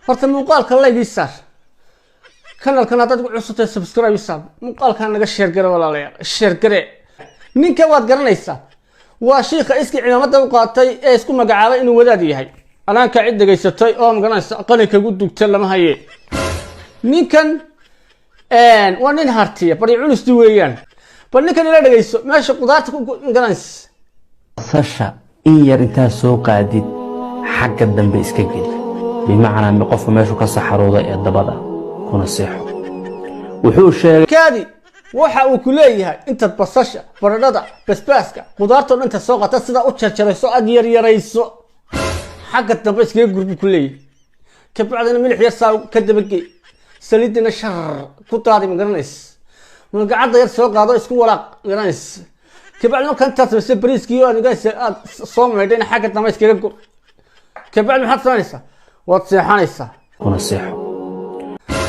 Horta muuqaalka like ii saar, kanalkan haddaad ku cusubtahay subscribe ii saar, muuqaalkan naga share gare, walaalayaal, share gare. Ninka waad garanaysaa, waa shiikha iskii cimaamada u qaatay ee isku magacaabay inuu wadaad yahay. Anaanka cid dhegaysatay oo magaranaysa qalinka gu dugta lama haye. Ninkan waa nin hartiya, bari culusti weeyaan. Bal ninkan ila dhegayso, meesha qudaarta ku magaranaysa. Basasha in yar intaad soo qaadid, xagga dambe iska geli, bimacnaa qofka meeshu ka saxarooday ee dabada kuna seexo, wuxuu sheegay. Kaadi, waxa uu ku leeyahay intaad basasha, baradhada, basbaaska, qudaartoo dhan intaad soo qaata, sidaa u jarjarayso, aad yaryarayso, xagga dambe iskaga gurbu ku leeyahay. Kabacdina milix yar saa ka dabagey, saliidina shar ku daadi, ma garanaysa? Magacadda yar soo qaado, isku walaaq, ma garanaysa? Kabacdi marka intaad samayso, bariiskii aad magaranaysa aad soo maydhayna xagga dambe iskaga gur. Kabacdi maxaad samaynaysaa? Waad seexanaysaa. Kuna seexo.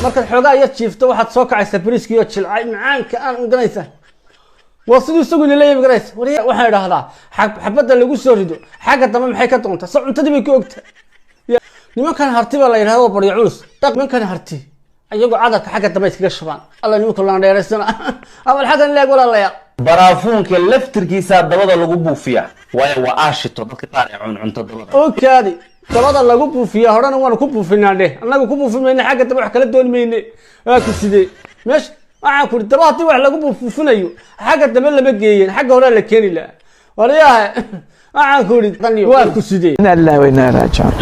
Markaad xoogaa yar jiifto, waxaad soo kacaysaa bariiskii oo jilcay, macaanka aan, magaranaysa? Waa siduu isagu ina leeyahay, magaranaysa? War waxaan idhahdaa, xabadda lagu soo rido xagga dambe maxay ka doontaa? Se cuntadii bay ku ogtahay. Nimankan Harti baa la yidhahda, waa baryo culus. Nimankan Harti iyagoo cadarka xagga dambe iskaga shubaan. Alla, nimanka laan dheeraysana amal xaggan leeg, walaalayaal. Baraafuunka laftirkiisaa dabada lagu buufiyaa, waayo waa aashito dadka qaar ee cun cunto dabada. Okaadi, dabada lagu buufiyaa, horena waanu ku buufinaa dheh. Annagu ku buufin mayne xagga dambe, wax kala dooni mayne. Waa ku sidee meesha? Waxaan ku idhi, daba haddii wax lagu buufuufinayo, xagga dambe lama geeyen, xagga horea la keeni lahaa. Waryaha, waxaan ku idhi, waa ku sidee? إنا لله وإنا راجعون.